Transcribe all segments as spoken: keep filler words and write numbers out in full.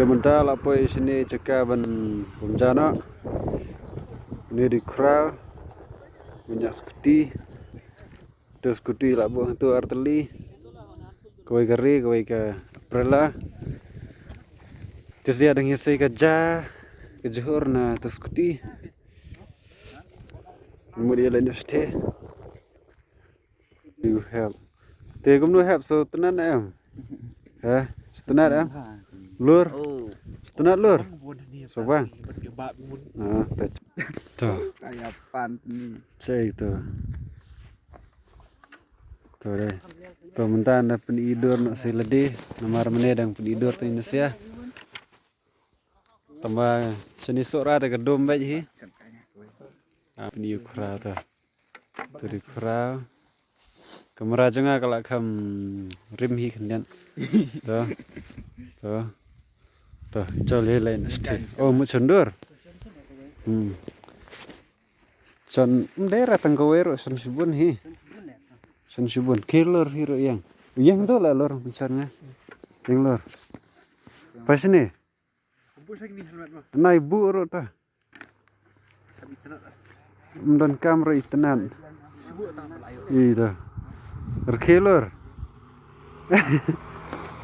Te mynta la poi shane jaka ban pynjah noh. Une u dei u Khraw. Mynta skuti. Te skuti la buh hangtu ar tylli. Kawei ka Ray, kawei ka Aprilia. Te sdang dang ïasei ka ja, ka jhur na te skuti. Mut ïa leit noh shatei. U hep. Te kumno hep, sngewtynnat em? Ha? Sngewtynnat em? Lur. Sngewtynnat lur. Sngewbang. Ah, te. To. Kayapan ni. Cek to. To dei. To mynta nda pyni dur noh sha lade. Namar mynne dang pyni dur te nda sha. Tangba shane Sohra te ka dum beit hi. Ah, pyni u Khraw to. To dei u Khraw. Kamera jong nga ka la kham rim hi khyndiat. To. To. To, jol hi leit noh shatei. Oh, mut shon dur. Hmm. Shon, ym dei re tang kawei ruh, shon shibun hi. Shon shibun. Khie lur hi ruh ïeng. Ïeng to la lur, shon nga. Ïeng lur. Pas ni. Nai buh ruh ta. Ym don kam ruh itynnat. Ito. Rkhie lur.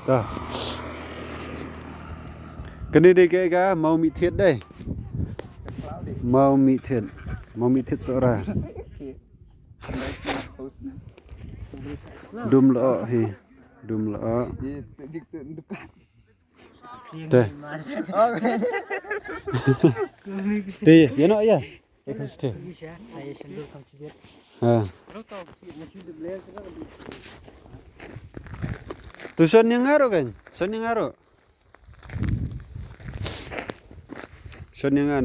Ta. Kane dei ka, ka Mawmihthied dei. Mawmihthied. Mawmihthied Sohra. Dum lyoh hi. Dum lyoh. Te. Te, ïa noh ïa. Ïa kham shatei. Ha. Tu shon ïa nga ruh kan. Shon ïa nga ruh. Shon ïa nga na.